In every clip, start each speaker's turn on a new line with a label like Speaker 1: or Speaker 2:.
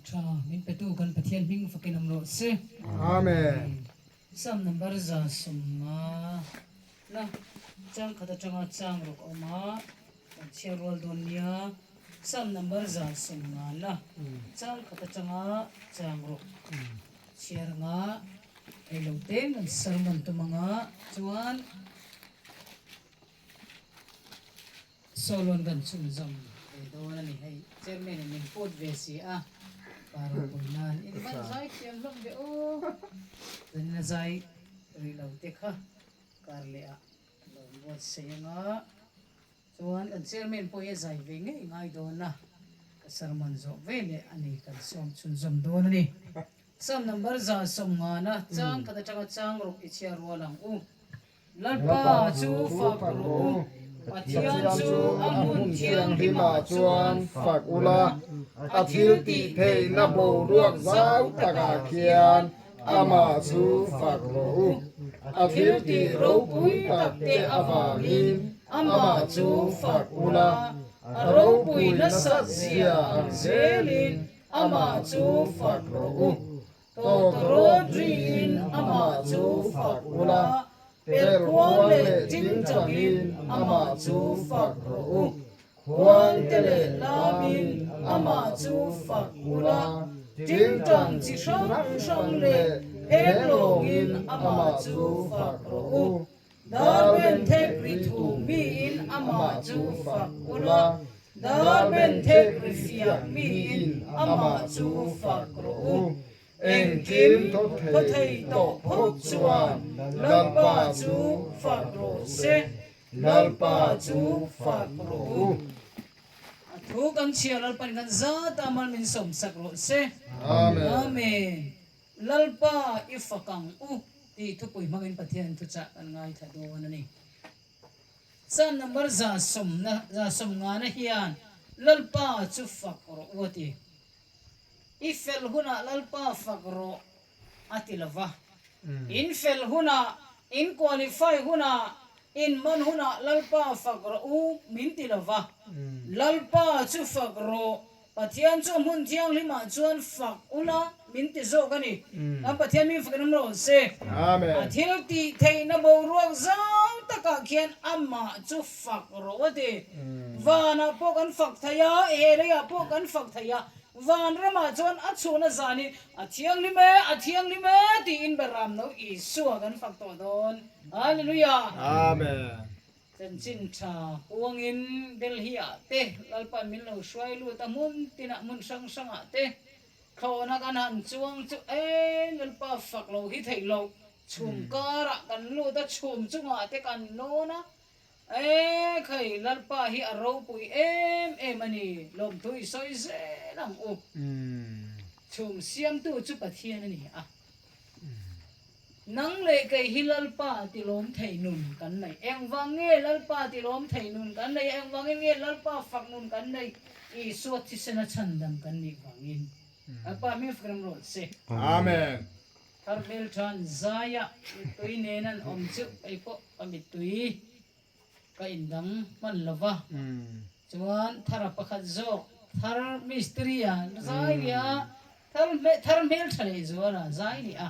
Speaker 1: Hun tha min petu kan Pathian hming fakin awm rawh se.
Speaker 2: Amen.
Speaker 1: Psalm number 150 na chang khat atanga chang rawk a awm a, kan chhiar rual dawn nia. Psalm number 150 na chang khat atanga chang rawk chhiar anga ei lo teng kan sermon tum anga chuan Sawlawn kan chhunzawm ve dawn a ni hei, Chairman in min put ve si a, pa ropui nan in van zai thiam hlawm ve aw, chuanin a zai rih lo te kha kar leh ah a lo buatsaih anga, chuan kan Chairman pawh hi a zai ve ngei ngai dawn a, ka sermon zawh ve leh a ni kan sawm chhunzawm dawn a ni. Psalm number 150 na chang khat atanga chang ruk i chhiar rual ang u. Lalpa chu fak rawh u, Pathian chu a hmun thianghlimah
Speaker 2: chuan fak ula, a thil tih theihna boruak zau takah khian amah chu fak rawh u. A thil tih ropui takte avangin amah chu fak ula, a ropui nasat zia ang zelin amah chu fak rawh u.
Speaker 1: Tawtawrawt riin amah chu fak ula, perkhuang leh tingtangin amah chu fak rawh u. Khuangte leh lamin amah chu fak ula, tingtang chi hrang hrang leh phenglawngin amah chu fak rawh u. Dar ben thek ri thu miin amah chu fak ula, dar ben thek ri fiah miin amah chu fak rawh u. Engkim thaw thei tawh phawt chuan Lalpa chu fak rawh se, Lalpa chu fak rawh u. A thu kan chhia Lalpa'n kan zat a mal min sawmsak rawh se. Amen. Lalpa i fak ang u tih thupui hmangin Pathian thuchah kan ngaithla dawn a ni. Psalm number 150 150na hian Lalpa chu fak rawh u a ti. I fel hunah Lalpa fak rawh a ti lo va. In fel hunah, in qualify hunah, in man hunah Lalpa fak rawh u min ti lo va. Lalpa chu fak rawh Pathian chu hmun thianghlimah chuan fak ula min ti zawk a ni. Kan Pathian min fakin awm rawh se. A thil tih theihna boruak zau takah khian amah chu fak rawh a ti. Vanah pawh kan fak thei a, he leiah pawh kan fak thei a. Van ramah chuan a chhuahna zanin a thianghlim e, a thianghlim e tiin Beramno Isua kan fak tawh dawn. Hallelujah!
Speaker 2: Amen.
Speaker 1: Chanchin tha puangin Delhi ah te Lalpan min lo hruai lut a hmun tinah hmun hrang hrangah te thlawhna kan han chuang chu e Lalpa fak lo hi theih loh chhum karah kan lut a chhum chungah te kan lawn a e khai Lalpa hi a ropui em em a ni lawmthu i sawi zel ang u chhum siamtu chu Pathian a ni a. Nang leh kei hi Lalpa tilawm thei nun kan nei. Engvang nge Lalpa tilawm thei nun kan nei? Engvangin nge Lalpa fak nun kan nei? Isua thisena chhandam kan nih vangin. Lalpa hming fak ram rawh se.
Speaker 2: Amen.
Speaker 1: Thar hmeltha an zai a, mittui nen an awm chu kei pawh ka mittui ka indang hman lo va. Chuan Thara pakhat zawk Thar mistiri a zai leh a, Thar thar hmeltha leh zual a zai leh a.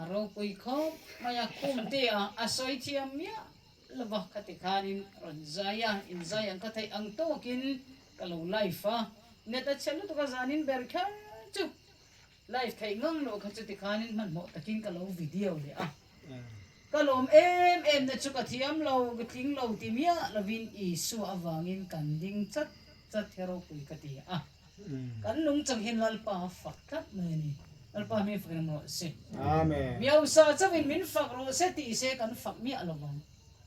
Speaker 1: A ropui khawp mai a, khum te a a sawi thiam miah lo va, khati khanin rawn zai a, inzai ang kha theih ang tawkin ka lo live a, net a chhe lutuk a zanin ber kher chu. Live theih ngang loh kha chuti khanin hmanhmawh takin ka lo video leh a. Ka lawm em em na chu ka thiam lo, ka tling lo ti miah lovin Isua avangin kan ding chat chat hi ropui ka ti a. Kan nungchang hian Lalpa a fak tlat mai a ni. Lalpa hming fakin awm rawh se. Miausa chauhin min fak rawh se tih se kan fak miah lo vang.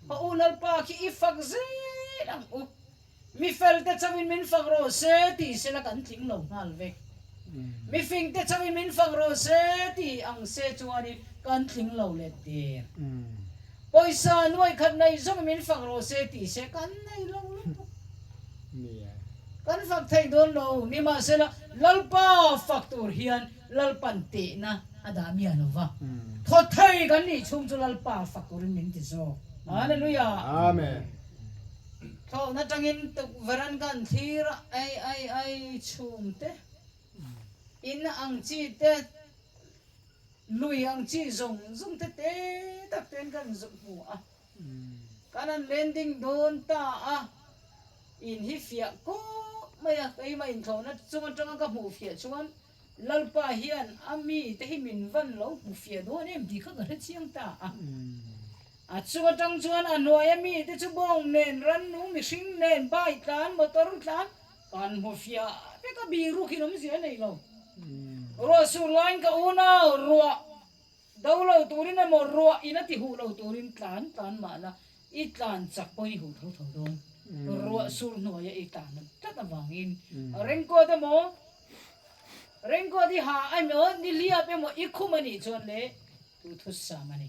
Speaker 1: Haw u Lalpa khi i fak zel ang u. Mi felte chauhin min fak rawh se tih sela kan tling lo nghal vek. Mi fingte chauhin min fak rawh se tih ang se chuanin kan tling lo let der. Pawisa nuai khat nei zawngin min fak rawh se tih se kan nei lo lutuk. Kan fak thei dawn lo. Nimahsela Lalpa fak tur hian Lalpan tehna a dah miah lo va. Thaw thei kan nih chhung chu Lalpa fak turin min ti zawk. Hallelujah!
Speaker 2: Amen.
Speaker 1: Thlawhna tangin tukverh an kan thlir a, ai ai ai chhum te. In ang chi te, lui ang chi zawng zawng te te tak ten kan zuk hmu a. Kan han landing dawn ta a, in hi fiah kawp mai a, keimah inthlawhna chung atanga ka hmuh fiah chuan Lalpa hian a mi te hi min van lo hmu fiah dawn em tih kha ka hre chiang ta a. A chung atang chuan a hnuaia mi te chu bawng nen, rannung mihring nen, bike tlan, motor tlan kan hmu fiah vek a, biruk in awmzia a nei lo. Ruah sur laiin ka unau ruah do lo turin emaw ruah in a ti huh lo turin tlan tlan mah la i tlan chak pawhin i huh tho tho dawn. Ruah sur hnuaia i tlan tlat avangin raincoat emaw Raincoat i ha emaw nihliap emaw i khum a nih chuan le duhthusam a ni.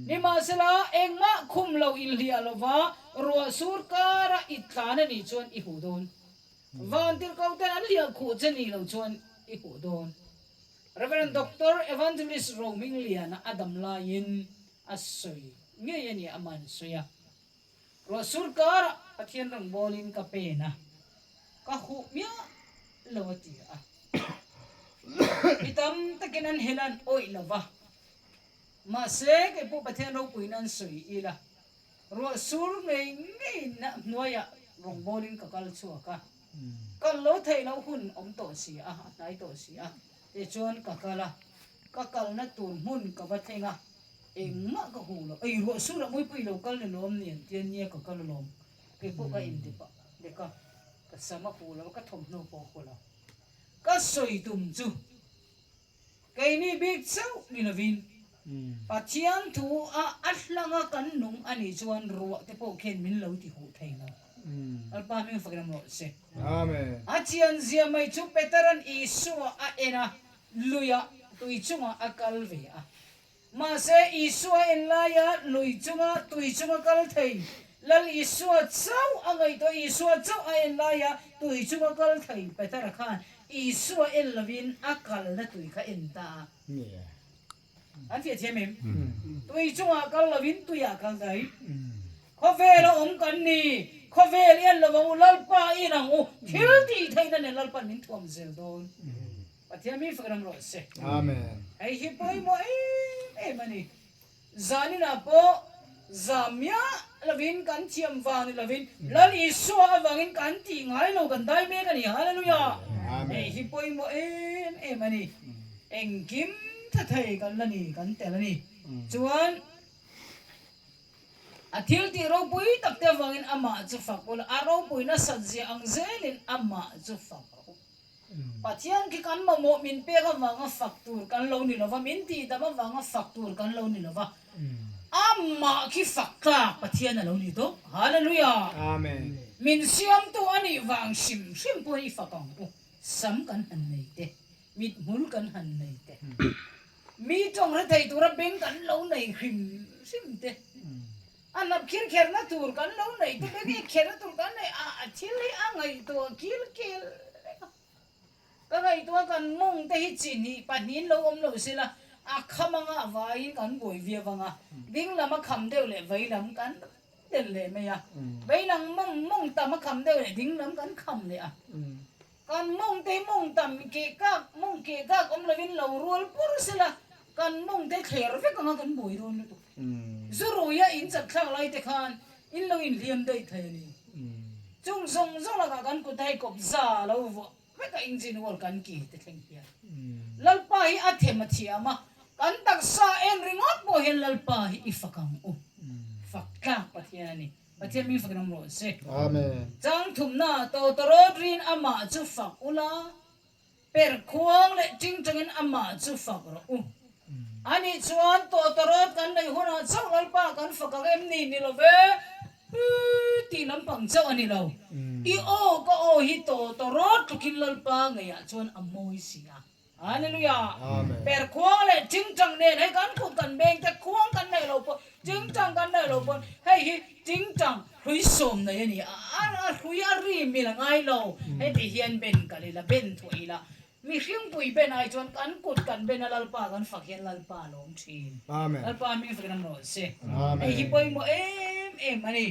Speaker 1: Nimahsela engmah khum lo inhliah lova ruah sur kara i tlan a nih chuan i huh dawn. Vantirhkoh ten an hliah khuh che nih loh chuan i huh dawn. Rev. Doctor Evangelist Rohmingliana a dam laiin a sawi ngei a ni a man sawi a. Ruah sur karah Pathian rawngbawlin ka pen a, ka huh miah lo a ti a. Mi tam takin an hel an awih lo va, mahse kei pawh Pathian ropuiin an sawi ila, ruah sur ngei ngei hnuaiah rawngbawlin ka kal chhuak a, kal lo theih loh hun awm tawh si a, a hnai tawh si a, tichuan ka kal a, ka kalna tur hmun ka va thleng a. Engmah ka huh lo, ei ruah sur ah mawipui lo kal ni lawm ni an tia nia ka kal alawm, kei pawh ka inti pah dek a, ka sam a huh lo a, ka thawmhnaw pawh a huh lo. Ka sawi tum chu keini bik chauh ni lovin Pathian thu a a hlanga kan nung a nih chuan ruah te pawh khian min lo ti huh thei lo. Lalpa hming fakin awm rawh se. A chian zia mai chu Petera'n Isua a en a, luiah tui chungah a kal ve a. Mahse, Isua en laia lui chunga tui chunga kal thei, Lal Isua chauh a ngaihtuah, Isua chauh a en laia tui chunga kal thei Petera khan Isua en lovin a kalna tui kha en ta a. An fiah thiam em? Tui chungah kal lovin tuiah kal daih. Khawvela awm kan ni, khawvel i en lo ang u, Lalpa i en ang u, thil tih theihna nen Lalpa'n min thuam zel dawn. Pathian mi fak ram rawh se.
Speaker 2: Amen.
Speaker 1: Hei hi pawimawh em em a ni. Zaninah pawh zam miah lovin kan thiam vang ni lovin Lal Isua avangin kan tih ngai lo kan dai mek a ni. Hallelujah.
Speaker 2: Amen.
Speaker 1: Hei hi pawimawh em em a ni. Engkim tha thei kan la ni, kan tel a ni. Chuan a thil tih ropui tak te avangin amah chu fak ula, a ropui nasat zia ang zelin amah chu fak rawh u. Pathian khi kan mamawh min pek avanga fak tur kan lo ni lova, min tihdam avanga fak tur kan lo ni lova, amah khi fak tlak Pathian a lo ni tawp. Hallelujah!
Speaker 2: Amen.
Speaker 1: Min siamtu a nih vang hrim hrim pawhin i fak ang u. Sam kan han nei te, mithmul kan han nei te, mi tawng hre thei tura beng kan lo nei hrim hrim te, A hnap khir kherna tur kan lo neih te beng i kherna tur kan neih a a thil hi a ngaihtuah kil kil reng a. Ka ngaihtuah kan mawng te hi chi hnih pahnihin lo awm lo sela a kham anga a vaiin kan buai viau anga ding lam a kham deuh leh vei lam kan del leh mai a, vei lam mawng mawng tam a kham deuh leh ding lam kan kham leh a. Kan mawng te hi mawng tam keh kak mawng keh kak awm lovin lo rual pur sela kan mawng te thler vek anga kan buai dawn lutuk. Zu ruia in chak thlak lai te khan in lo inhliam daih thei a ni. Chung zawng zawng lakah kan kut a hei kawp za lo vuah vek a engine oil kan ki te thleng hian Lalpa hi a them a thiam a, kan taksa en ringawt pawh hian Lalpa hi i fak ang u. Fak tlak Pathian a ni. Pathian min fak ram rawh se.
Speaker 2: Amen.
Speaker 1: Chang thumna tawtawrawt rin amah chu fak ula. Perhkhuang leh tingtangin amah chu fak rawh u. Anih chuan tawtawrawt kan neih hunah chauh Lalpa kan fak ang em ni? Ni lo ve, tih lampang chauh a ni lo. I aw ka aw hi tawtawrawt tlukin Lalpa ngeiah chuan a mawi si a. Hallelujah! Perhkhuang leh tingtang nen hei kan kut kan beng te khuang kan neih loh pawh tingtang kan neih loh pawh hei hi tingtang hrui sawm nei a ni a, a hrui a ri mil a ngai lo. Heti hian ben kal ila, ben thuah ila, mihring pui ben ai chuan kan kut kan ben a Lalpa kan fak hian Lalpa a lawm thin. Lalpa hming fakin awm rawh se. Hei hi pawimawh em em a ni.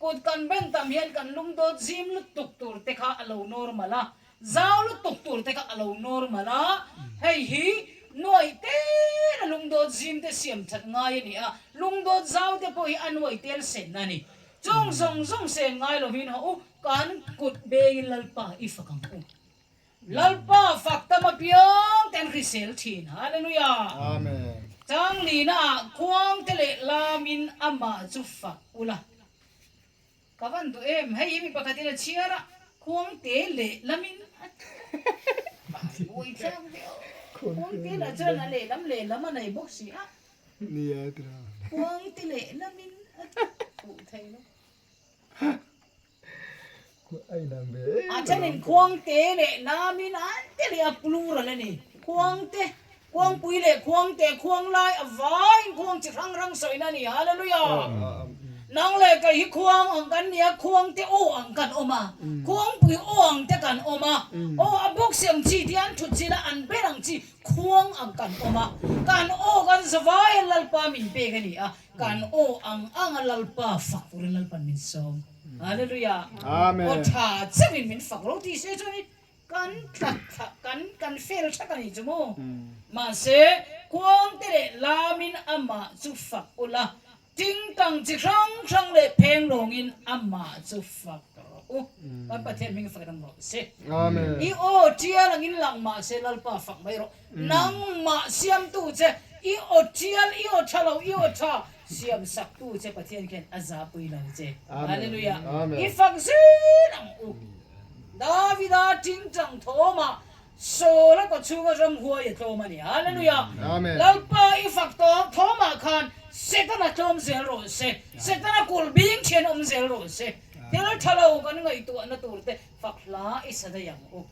Speaker 1: Kut kan ben tam hian kan lungdawt zim lutuk tur te kha a lo normal a. Zau lutuk tur te kha a lo normal a, hei hi nuaih tel a lungdawt zim te siam that ngai a ni a, lungdawt zau te pawh hi a nuaih tel sen a ni. Chung zawng zawng sen ngai lovin haw u, kan kut bengin Lalpa i fak ang u. Lalpa fak tam apiang te an hrisel thin. Hallelujah!
Speaker 2: Amen.
Speaker 1: Changlina ah khuang te leh lamin amah chu fak ula. Ka van duh em, hei hi mi pakhatin a chhiar a, khuangte leh lamin a buai thlak ve aw, khuangte lah chuan a lehlam lehlam a nei bawk si a, khuangte leh lamin a fuh thei lo. A thenin khuangte leh lamin an ti leh a, plural a ni, khuangte, khuangpui leh khuangte, khuanglai a vaiin khuang chi hrang hrang sawina a ni, Hallelujah! Nang leh kei hi khuang ang kan ni a, khuangte aw ang kan awm a, khuangpui aw ang te kan awm a, aw a box ang chi te an thut chil a, an ber ang chi khuang ang kan awm a, kan aw kan zavai a Lalpa min pek a ni a, kan aw ang ang a Lalpa fak turin Lalpan min sawm. Hallelujah! Aw tha chauhin min fak lo tih se chuan Kan tlat thla kan kan fel thak a nih chu maw? Mahse, khuangte leh lamin amah chu fak ula, tingtang chi hrang hrang leh pheng lawngin amah chu fak rawh u. Kan Pathian hming fak dang rawh se. I aw tial angin lang mahse Lalpa fak mai rawh. Nangmah siamtu che, i aw tial, i aw tha lo, i aw tha siam saktu che Pathian khian a zahpui lo che. Hallelujah. I fak zel ang u. Davida tingtang thawmah Saula kaw chhunga ramhuai a tlawm a ni. Hallelujah!
Speaker 2: Amen.
Speaker 1: Lalpa i fak tawh thawmah khan Setana tlawm zel rawh se. Setana kulh bing thian awm zel rawh se. Thil tha lo kan ngaihtuahna tur te fak hla i sa daih ang u.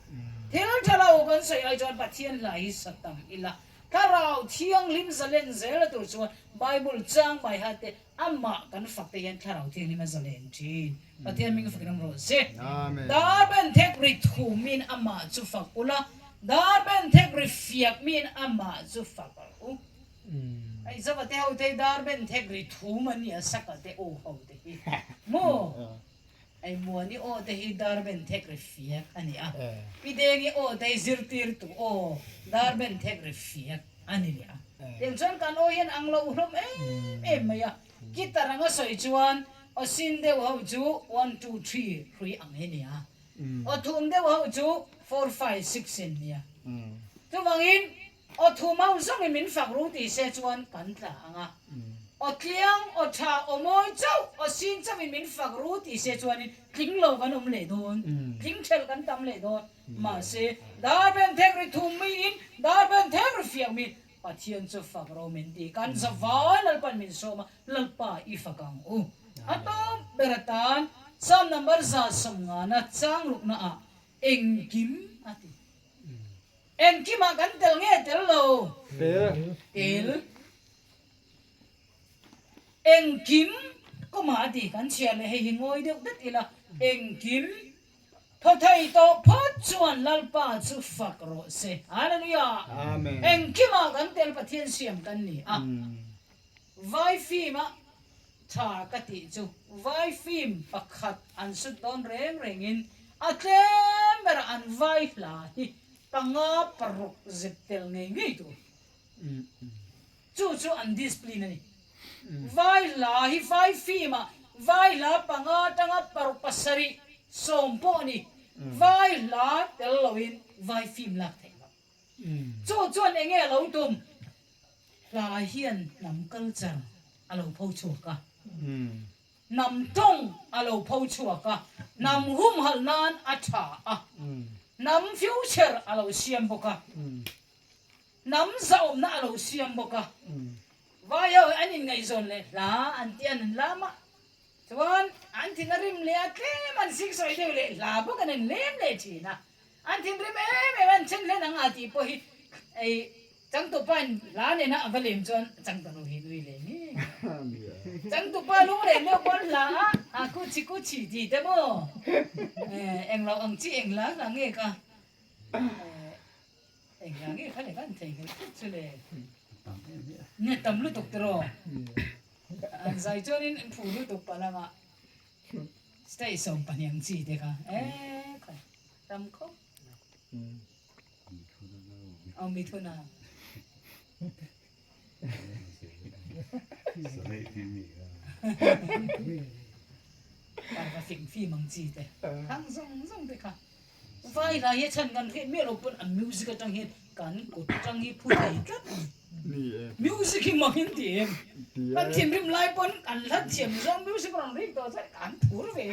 Speaker 1: Thil tha lo kan sawi ai chuan Pathian hla hi sa tam ila. Thlarau Thianghlim zalen zel a tur chuan Bible chang mai ha te Amah kan fak te hian Thlarau Thianghlim a zalen thin. Pathian hming fakin awm rawh se. Dar ben thek ri thumin amah chu fak ula, dar ben thek ri fiak miin amah chu fak rawh u. Hei zava te ho te hi dar ben thek ri thum an ni a, saka te aw ho te hi maw? Hei Muani aw te hi dar ben thek ri fiak a ni a, Pi Dengi aw te hi zirtirtu aw dar ben thek ri fiak a ni leh a. Tiang chuan kan aw hian ang lo hlawm em em mai a, guitar anga sawi chuan aw sin deuh ho chu one two three hrui ang hi nia, aw thum deuh ho chu four five six in nia. Chuvangin aw thum ho zawngin min fak ru ti se chuan kan tla ang a, aw tliang, aw tha, aw mawi chauh, aw sin chauhin min fak ru ti se chuanin tling lo kan awm leh dawn, tling thelh kan tam leh dawn. Mahse, dar ben thek ri thum miin, dar ben thek ri fiak miin Pathian chu fak ro min ti. Kan zavai Lalpan min sawm a, Lalpa i fak ang u. A tawp ber atan Psalm number 150 chang rukna ah engkim a ti. Engkimah kan tel nge tel lo?
Speaker 2: Tel.
Speaker 1: Tel. Engkim kawmah a ti. Kan chhiar leh hei hi ngawi deuh det ila. Engkim. Thaw thei tawh phawt chuan Lalpa chu fak rawh se. Hallelujah!
Speaker 2: Amen.
Speaker 1: Engkimah kan tel Pathian siam kan ni a. Vai film a tha ka tih chu vai film pakhat an sut dawn reng rengin a tlem berah an vai hla hi panga paruk zep tel ngei ngei tur. Chu chu an discipline a ni. Vai hla hi vai film ah vai hla panga atanga paruk pasarih sawm pawh a ni. Vai hla tel loin vai film lak theih loh. Chu chuan enge a lo tum? Hla hian hnam culture a lo pho chhuak a. Hnam tawng a lo pho chhuak a, hnam humhalh nan a tha a, hnam future a lo siam bawk a. Hnam zahawmna a lo siam bawk a, vai ho hi an inngaihzawn leh hla an ti an an lam a, chuan an thin a rim leh a tlem an siksawi deuh leh hla bawk an en lem leh thin a, an thinrim em em an then hlen ang a tih pawh hi ei changtupa in hla nena a va lem chuan changtanu hi nui leh nge nge changtupa lunglen deuh pawn hla a a kuchi kuchi tih te maw englo ang chi engla hla nge kha. Engah nge kha le kan thei ngei thut chu le. Nge tam lutuk tiraw. An zai chuanin an phu lutuk palanga. Stage 12 ang chi te kha e khai. Tam khawp. Aw mithuna. Parva fing fim ang chi te. Thang zawng zawng te kha. Vai lai hi chhan kan hriat miah lo pawn a music atang hian kan kut tang hi phu thei tlat a ni. Music hi mak in ti em? Kan thinrim lai pawn kan hla thiam zawng music rawn rik tawh chuan kan phur ve.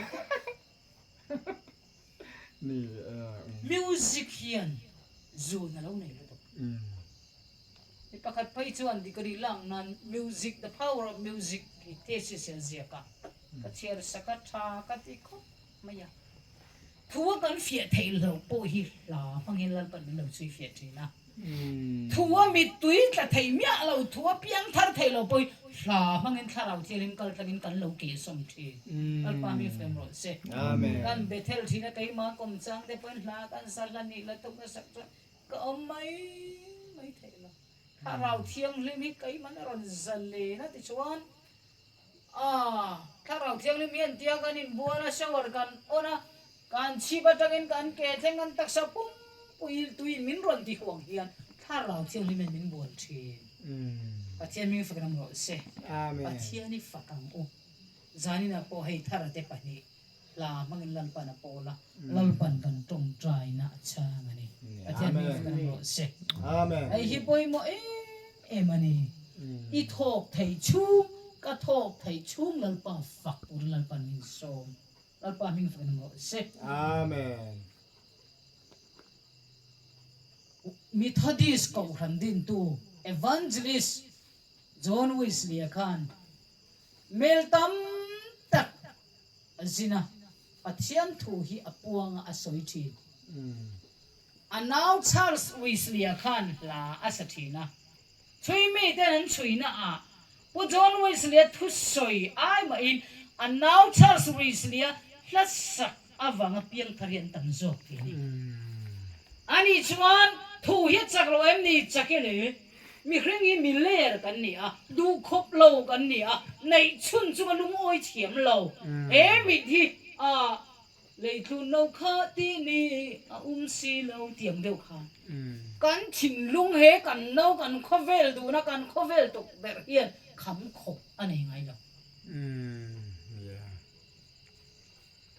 Speaker 1: Music hian zun a lo nei lutuk. Mi pakhat phei chuan degree lak nan Music, The Power of Music tih thesis a ziak a, ka chhiar sak a tha ka ti khawp mai a. Thu a kan fiah theih loh pawh hi hla hmangin Lalpan min lo chhui fiah thin a. Thu a mittui tla thei miah lo, thu a piang thar thei lo pawh hi hla hmangin thlarau thianghlim kal tlangin kan lo kehsawm thin. Lalpa mi fem rawh se. Kan Bethel thin a keimah kawmchang te pawhin hla kan sa hla nih la tuk na sak chuan ka awm mai mai theih lo. Thlarau thianghlim hi keimah a rawn zalen a tichuan A, Thlarau Thianghlim hian tia kan inbual a, shower kan on a, kan chhip atangin kan ke thleng kan taksa pumpui tuiin min rawn ti huang hian Thlarau Thianghlim hian min bual thin. Pathian hming fak ram rawh se. Pathian i fak ang u. Zaninah pawh hei thara te pahnih hla hmangin Lalpan a pawl a, Lalpan kan tawngtaina a chhang a ni. Pathian hming fak ram rawh se. Hei hi pawimawh em em a ni. I thawk thei chhung, ka thawk thei chhung Lalpa fak turin Lalpan min sawm. Lalpa hming fak in rawh se.
Speaker 2: Amen.
Speaker 1: Methodist Kohhran dintu Evangelist John Wesley-a khan mel tam tak a zin a, Pathian thu hi a puang a, a sawi thin. A nau Charles Wesley-a khan hla a sa thin a, chhui miten an chhuina ah Pu John Wesley-a thusawi ai mahin a nau Charles Wesley-a hla sak avanga piangthar hi an tam zawk tih a ni. Ani chuan thu hi a chak lo em ni? Chak e le. Mihring hi mi ler kan ni a, duhkhawp lo kan ni a, neih chhun chunga lungawi thiam lo. He mit hi a Leitlun lo kha tih ni a um si lo tiang deuh khan kan thinlung he kan no kan khawvel duhna kan khawvel tukverh hian kham khawp a nei ngai lo.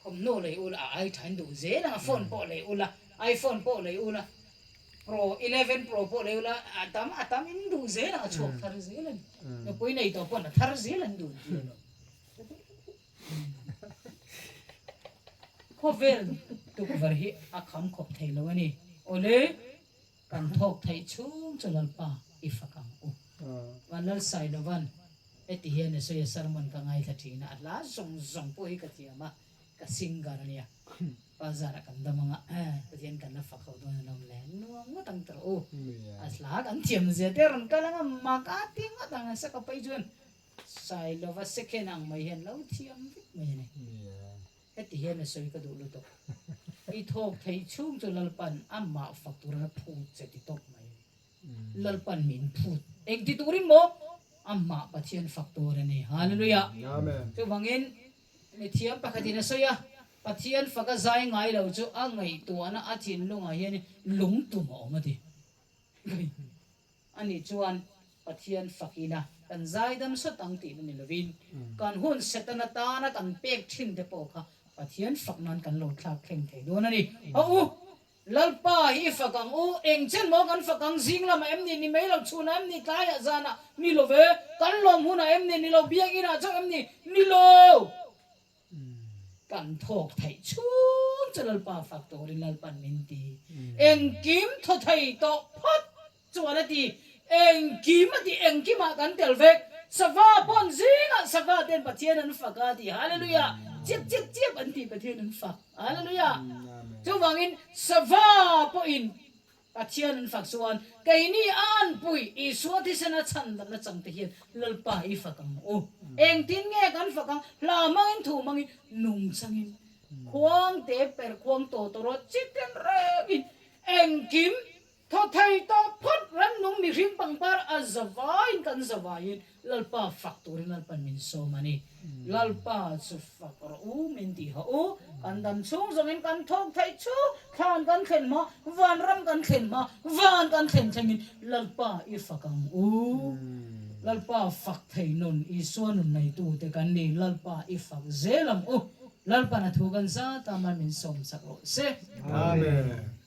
Speaker 1: Thawmhnaw lei ula a ai thain duh zel ang a phone pawh lei ula iPhone pawh lei ula Pro 11 Pro pawh lei ula a tam a tam in duh zel ang a chhuak thar zel a ni. Nupui nei tawh pawn a thar zel an duh tir lo. Khawvel tukverh hi a kham khawp thei lo a ni. Awle, kan thawk theih chhung chu Lalpa i fak ang u. Van Lalsailovan heti hian a sawi a, sermon ka ngaithla thin a, a hla zawng zawng pawh hi ka thiam a, ka singer a nia. Pa zarah kan dam anga Pathian kan la fak ho dawn alawm le, nuam ngawt ang tawh u. A hla kan thiam zia te rawn kal anga mak a ti ngawt ang a, saka phei chuan Sailova second ang mai hian lo thiam vek mai a ni. Heti hian a sawi ka duh lutuk. I thawk thei chhung chu Lalpan amah fak turin a phut che ti tawp mai a ni. Lalpan min phut eng ti turin maw? Amah Pathian fak tur a ni. Hallelujah! Chuvangin mithiam pakhatin a sawi a, Pathian faka zai ngai lo chu a ngaihtuahna a thinlungah hian lungtum a awm a ti. Ani chuan Pathian fakina kan zaidam sawt ang tihna ni lovin, kan hun Setana tana kan pek thin te pawh kha Pathian fak nan kan lo thlak thleng thei dawn a ni. A u, Lalpa hi i fak ang u, eng chen maw kan fak ang, zing lamah em ni, ni mai lo, chhunah em ni, tlaiah, zanah, ni lo ve, kan lawm hunah em ni, ni lo, biakinah chauh em ni, ni lo. Kan thawk theih chhung chu Lalpa fak turin Lalpan min ti. Engkim thaw thei tawh phawt chuan a ti. Engkim a ti, engkimah kan tel vek. Sava pawn zingah sava ten Pathian an fak a ti. Hallelujah! Chiap chiap chiap an ti Pathian an fak. Hallelujah! Chuvangin sava pawhin Pathian an fak chuan keini a anpui Isua thisena chhandamna changte hian Lalpa i fak ang u. Engtin nge kan fak ang? Hla hmangin, thu hmangin, nung changin, khuang te per khuang tawh tawh rawh chitin rengin engkim thaw thei tawh phawt rannung mihring pangpar a zavaiin kan zavaiin Lalpa fak turin Lalpan min sawm a ni. Lalpa chu fak rawh u min tih hawh u. Kan dam chhung zawngin kan thawk theih chu thlan kan thlen hma, vanram kan thlen hma, van kan thlen thlengin Lalpa i fak ang u. Lalpa fak thei nun Isua nun neitute kan ni, Lalpa i fak zel ang u. Lalpan a thu kan zat a, man min sawm chak rawh se.
Speaker 2: Amen.